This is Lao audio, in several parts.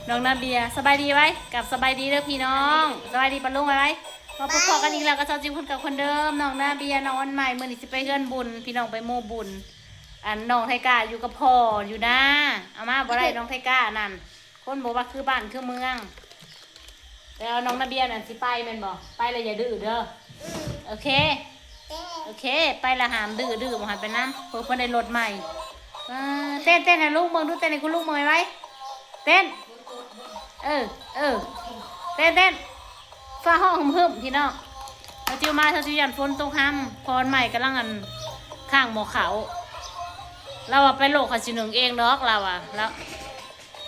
ນ້ອງນາເບຍ ສະບາຍດີໄວ້ ກັບສະບາຍດີເດີພີ່ນ້ອງ ສະບາຍດີປ້າລຸງໄວ້ໄວ້ ມາພົບພໍ້ກັນອີກແລ້ວກັບສາວຈິ້ວຄົນເກົ່າຄົນເດີມ ນ້ອງນາເບຍ ນ້ອງອັນໃໝ່ ມື້ນີ້ຊິໄປເຮືອນບຸນ ພີ່ນ້ອງ ໄປໂມບຸນ ອັນນ້ອງໄທກ້າຢູ່ກັບພໍ່ຢູ່ນາ ເອົາມາບໍ່ໄດ້ ນ້ອງໄທກ້ານັ້ນ ຄົນບໍ່ວ່າຄືບ້ານຄືເມືອງ ແຕ່ວ່ານ້ອງນາເບຍນັ້ນຊິໄປແມ່ນບໍ່? ໄປແລ້ວຢ່າດື້ເດີ ອືມ ໂອເຄ ໂອເຄ ໄປລະຫ້າມດື້ ດື້ບໍ່ໃຫ້ໄປນຳ ເພື່ອເພິ່ນໄດ້ລົດໃໝ່ ເອີ ເຕັ້ນ ເຕັ້ນໃຫ້ລຸງເບິ່ງດູ ເຕັ້ນໃຫ້ຄຸນລຸງເບິ່ງໄວໆ ເຕັ້ນ ເອີ ເອີ ເຕັ້ນ ເຕັ້ນ ຟ້າຮ້ອງຮຶມໆ ພີ່ນ້ອງ ສາວຈິ້ວມາ ສາວຈິ້ວຢ້ານຝົນຕົກຮຳ ພໍ່ອັນໃໝ່ກຳລັງ ອັນ ຄ້າງໝໍ້ເຂົ້າ ລາວວ່າໄປໂລດ ຂ້ອຍຊິໜຶ້ງເອງດອກ ລາວວ່າ ລາວ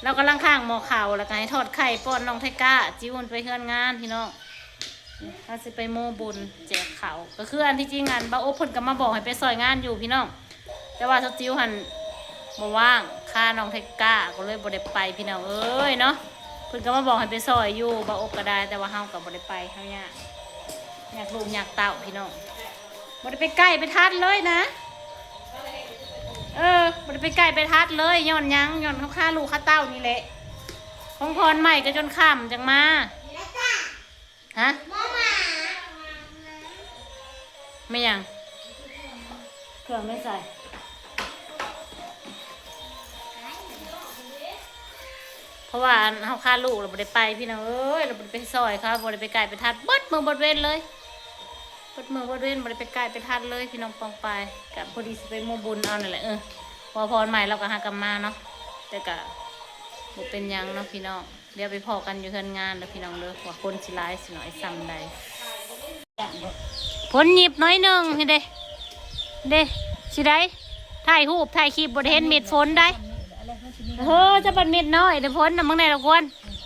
ລາວກຳລັງຄ້າງໝໍ້ເຂົ້າ ແລ້ວກໍໃຫ້ທອດໄຂ່ປ້ອນນ້ອງໄທກ້າ ຈິ້ວໄປເຮືອນງານພີ່ນ້ອງ ເຮົາຊິໄປໂມບຸນແຈກເຂົ້າ ກໍຄືອັນທີ່ຈິງ ອັນ ບ່າວອົບເພິ່ນກໍມາບອກໃຫ້ໄປຊ່ອຍງານຢູ່ພີ່ນ້ອງ ແຕ່ວ່າສາວຈິ້ວຫັ້ນບໍ່ວ່າງ ຄານ້ອງໄທກ້າ ກໍເລີຍບໍ່ໄດ້ໄປພີ່ນ້ອງເອີຍເນາະ ເພິ່ນກໍມາບອກໃຫ້ໄປຊ່ອຍຢູ່ ບ່າວອົບກໍໄດ້ ແຕ່ວ່າເຮົາກໍບໍ່ໄດ້ໄປ ເຮົາຍາກ ຍາກລູກຍາກເຕົ້າພີ່ນ້ອງ ບໍ່ໄດ້ໄປໃກ້ໄປທັດເລີຍນະ ເອີ ບໍ່ໄດ້ໄປໃກ້ໄປທັດເລີຍ ຍ້ອນຫຍັງ? ຍ້ອນເຮົາຄາລູກຄາເຕົ້ານີ້ແຫຼະ ຂອງພອນໃໝ່ກໍຈົນຄ່ຳຈັ່ງມາ ຮະ? ແມ່ນຫຍັງ? ເຄື່ອງໄດ້ໃສ່ ເພາະວ່າ ອັນ ເຮົາຄາລູກ ລະບໍ່ໄດ້ໄປພີ່ນ້ອງເອີຍ ລະບໍ່ໄດ້ໄປຊ່ອຍເຂົາ ບໍ່ໄດ້ໄປໃກ້ໄປທັດ ເບິດມື້ເບິດເວັນເລີຍ ເບິດມື້ເບິດເວັນ ບໍ່ໄດ້ໄປໃກ້ໄປທັດເລີຍພີ່ນ້ອງປ້ອງປາຍ ກະພໍດີຊິໄປໂມບຸນເອົານັ້ນແຫຼະ ເອີ ເພາະພອນໃໝ່ລາວກະຫາກັບມາເນາະ ແຕ່ກະບໍ່ເປັນຫຍັງເນາະພີ່ນ້ອງ ດຽວໄປພໍ້ກັນຢູ່ເຮືອນງານເດີພີ່ນ້ອງເດີ ວ່າຄົນຊິຫຼາຍຊິໜ້ອຍຊ່ຳໃດ ຝົນຫຍິບໜ້ອຍໜຶ່ງ ເຫັນເດ້ ເດ້ ຊິໄດ້ ຖ່າຍຮູບຖ່າຍຄລິບ ບໍ່ໄດ້ເຫັນເມັດຝົນໃດ ເຮີ ຈະບັດເມັດນ້ອຍເດ້ຝົນນະ ເບິ່ງແດ່ລະຄວນ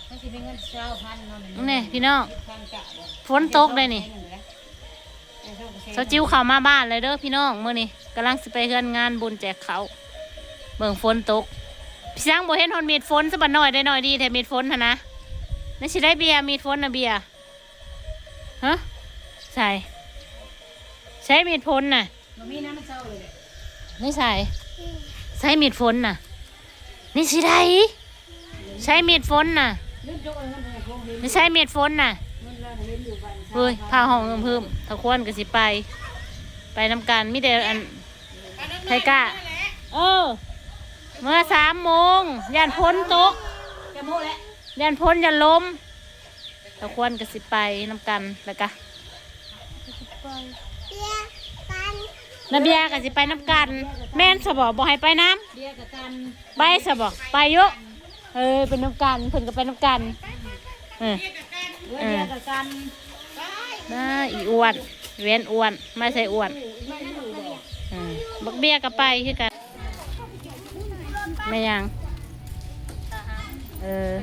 ມັນຊິມີເງິນຊາວພັນເນາະ ເບິ່ງແດ່ພີ່ນ້ອງ ຝົນຕົກໄດ໋ນີ້ ສາວຈິ້ວເຂົ້າມາບ້ານແລ້ວເດີພີ່ນ້ອງ ມື້ນີ້ກຳລັງຊິໄປເຮືອນງານບຸນແຈກເຂົ້າ ເບິ່ງຝົນຕົກ ຊິຍັງບໍ່ເຫັນຮອດເມັດຝົນ ສະບັດນ້ອຍໄດ້ໜ້ອຍດີແທ້ເມັດຝົນຫັ້ນນະ ນັ້ນຊິໄດ້ເບຍ ເມັດຝົນນະເບຍ ຮະ ໃສ ໃສເມັດຝົນນະ ບໍ່ມີນະ ມັນເຊົາເລີຍແຫຼະ ນີ້ໃສ ໃສເມັດຝົນນະ ນີ້ຊິໄດ້ ໃສເມັດຝົນນະ ນີ້ໃສເມັດຝົນນະ ເຮີ້ຍ ຟ້າຮ້ອງຮຶມໆ ທ້າວຄວນກໍຊິໄປ ໄປນຳກັນ ມີແຕ່ອັນ ໄທກ້າ ເອີ ເມື່ອສາມໂມງ ຢ້ານຝົນຕົກ ຢ້ານຝົນ ຢ້ານລົມ ຕາຄວນກໍຊິໄປນຳກັນ ແລ້ວກະ ນາເບຍກໍຊິໄປນຳກັນ ແມ່ນຊະບໍ່? ບໍ່ໃຫ້ໄປນຳ ໄປຊະບໍ່? ໄປຢູ່ ເອີ ໄປນຳກັນ ເພິ່ນກໍໄປນຳກັນ ເອີ ເອີ ນາອີອ້ວນ ແວ່ນອ້ວນ ມາໃສ່ອ້ວນ ເອີ ບັກເບຍກໍໄປຄືກັນ. ແມ່ນຫຍັງ? ເອີ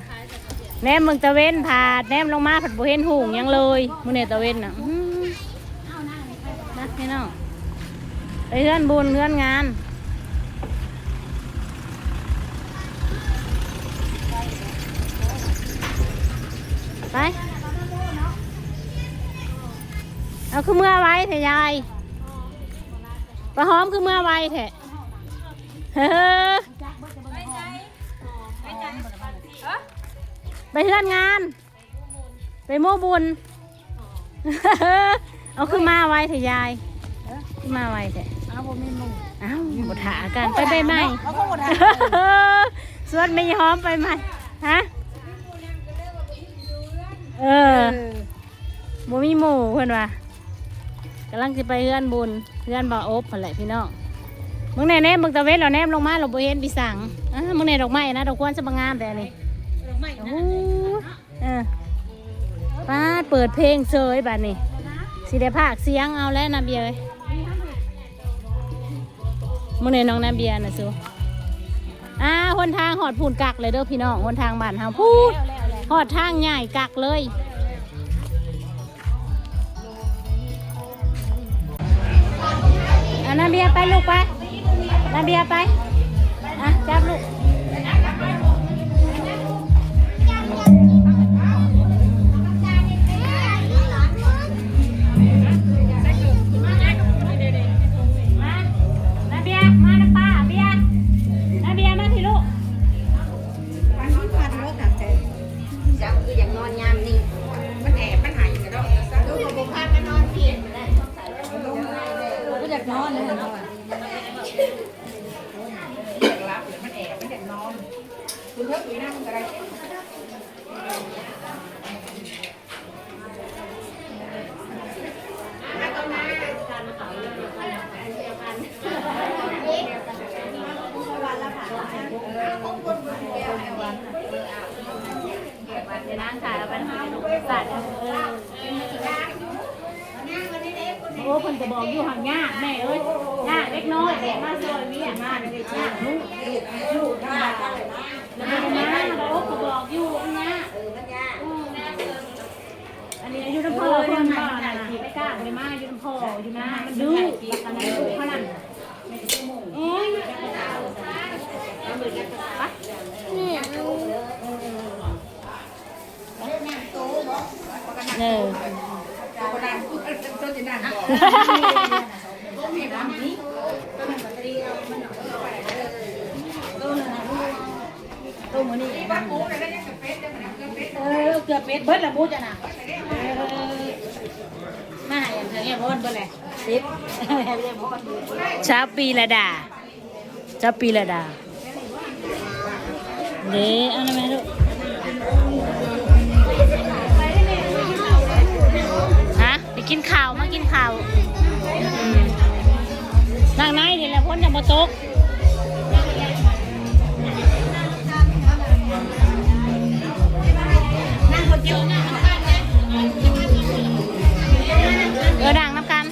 ແນມເບິ່ງຕາເວັນ ພາດແນມລົງມາ ພັດບໍ່ເຫັນຫຸ່ງຫຍັງເລີຍ ມື້ນີ້ຕາເວັນນະ ອື ມາພີ່ນ້ອງ ໄປເຮືອນບຸນເຮືອນງານ ໄປ ເອົາ ຄືເມືອໄວແທ້ຍາຍ ປ້າຫອມ ຄືເມືອໄວແທ້? ເຮີ ໄປເຮືອນງານ ໄປໂມບຸນ ເອົາ ຄືມາໄວແທ້ຍາຍ ຄືມາໄວແທ້? ເອົາ ບໍ່ມີໝູ່ ເອົ້າ ບໍ່ຖ້າກັນ ໄປໃໝ່ ເອົາ ຄືບໍ່ຖ້າ ຊວນແມ່ຍາຫອມໄປໃໝ່ ຮະ ເອີ ເອີ ບໍ່ມີໝູ່ເພິ່ນວ່າ ກຳລັງຊິໄປເຮືອນບຸນ ເຮືອນບ່າວອົບຫັ້ນແຫຼະພີ່ນ້ອງ ເບິ່ງແດ່ ແນມເບິ່ງຕາເວັນ ແລ້ວແນມລົງມາ ແລ້ວບໍ່ເຫັນປີສັງ ອາ ເບິ່ງແດ່ ດອກໄມ້ນະ ດອກຄວນສະຫະຫງາມແທ້ນີ້ ໂອ້ ເອີ ປາດ ເປີດເພງເສີຍບາດນີ້ ຊິໄດ້ພາກສຽງເອົາແລ້ວນາເບຍເອີຍ ມື້ນີ້ນ້ອງນາເບຍນະສູ ອາ ຫົນທາງຮອດພຸ້ນກັກເລີຍເດີພີ່ນ້ອງ ຫົນທາງບ້ານເຮົາພຸ້ນ ຮອດທາງໃຫຍ່ກັກເລີຍ ອາ ນາເບຍໄປລູກໄປ ນາເບຍໄປ ອາ ຈັບລູກ ມາ ນາເບຍ ມານຳປ້າ ເບຍ ນາເບຍ ມາພີ້ລູກ ມາພີ້ລູກ ອາ ເຈັບ นางถ่ายเอาไปให้ลูกใส่ โอ้ เพิ่นก็บอกอยู่ หั่นยากแม่เอ้ย ยากเด็กน้อยแหละ มาซอยเวียก ยากลูก มา โอ้ ก็บอกอยู่ มันยาก เออ มันยาก อืม อันนี้อยู่นำพ่อเพิ่น บ่ นั่นน่ะ ไปกล้าบ่ได้มา อยู่นำพ่ออยู่นะ มันดื้อ อันนั้นลูกเขานั่น โอ้ย เออ โตมื้อนี้ เออ เกลือเป็ดเบิดละหมูจ้ะน่ะ เออ มาให้อันเทื่อเรียบร้อยเบิดแหละ สิบ เรียบร้อยเบิด ชาวปีระดา เจ้าปีระดา เด้ เอาหน่อยแม่ลูก ฮะ ไปกินข้าว มากินข้าว อืม นั่งในนี่แหละ ฝนจะบ่ตก เออ นั่งนำกัน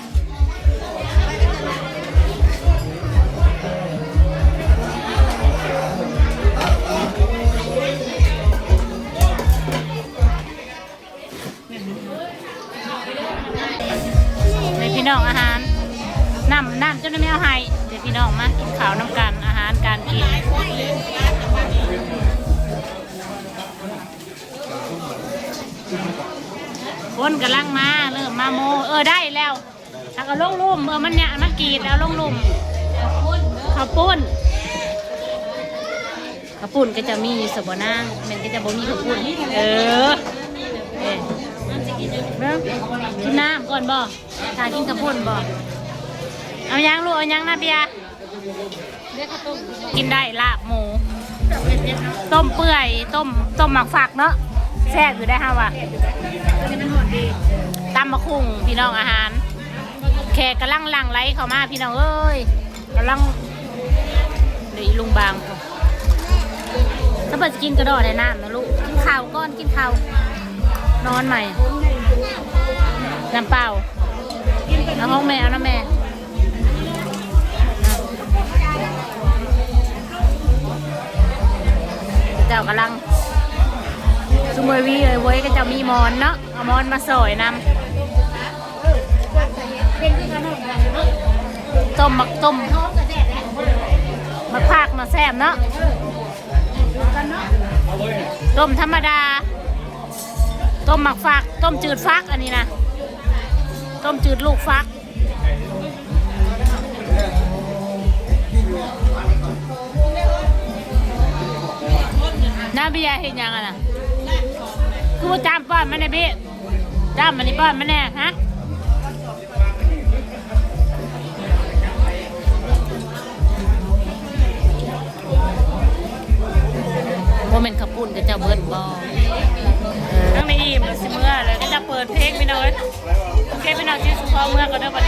นี่พี่น้อง อาหาร น้ำ น้ำจนได้แมวให้ เดี๋ยวพี่น้องมากินข้าวนำกัน อาหารการกิน ฝนกำลังมา เริ่มมาโม เออ ได้แล้ว เอาลงลุ่ม เออ มันเนี่ย มันกรีด เอาลงลุ่ม ข้าวปุ้น ข้าวปุ้นก็จะมีอยู่สะบ่นาง แม่นก็จะบ่มีข้าวปุ้น เออ เออ เบิ่ง กินน้ำก่อนบ่ ถ้ากินข้าวปุ้นบ่ เอายังลูก เอายัง นาเบีย กินได้ลาบหมู ต้มเปื่อย ต้ม ต้มหมากฝักเนาะ แซ่บอยู่ได้เฮาว่า ตำบักหุ่ง พี่น้อง อาหาร แขกกำลังหลั่งไหลเข้ามา พี่น้องเอ้ย กำลัง เดี๋ยวอีลุงบาง ถ้าเปิดกินกระดอได้น้ำนะลูก กินข้าวก่อน กินข้าว นอนใหม่ น้ำเปล่า เอาของแม่ เอาน้ำแม่ เจ้ากำลัง ซุมื้อวีเอ้ยเว้ย ก็เจ้ามีหมอนเนาะ เอาหมอนมาซอยนำ ต้มหมาก ต้มหมากผักน่ะแซ่บเนาะ ต้มธรรมดา ต้มหมากฝัก ต้มจืดฝัก อันนี้นะ ต้มจืดลูกฝัก นาเบียเฮ็ดหยังอะนะ คือบ่จามป้อนมันแน่เบ้ จามอันนี้ป้อนมันแน่ ฮะ บ่แม่นข้าวปุ้นเขาเจ้าเบิดบ่ เออ ทั้งในอิ่มแล้วสิเมือแล้ว ก็จะเปิดเพลงพี่น้องเอ้ย โอเค พี่น้อง สิขอเมือก่อนเด้อบัด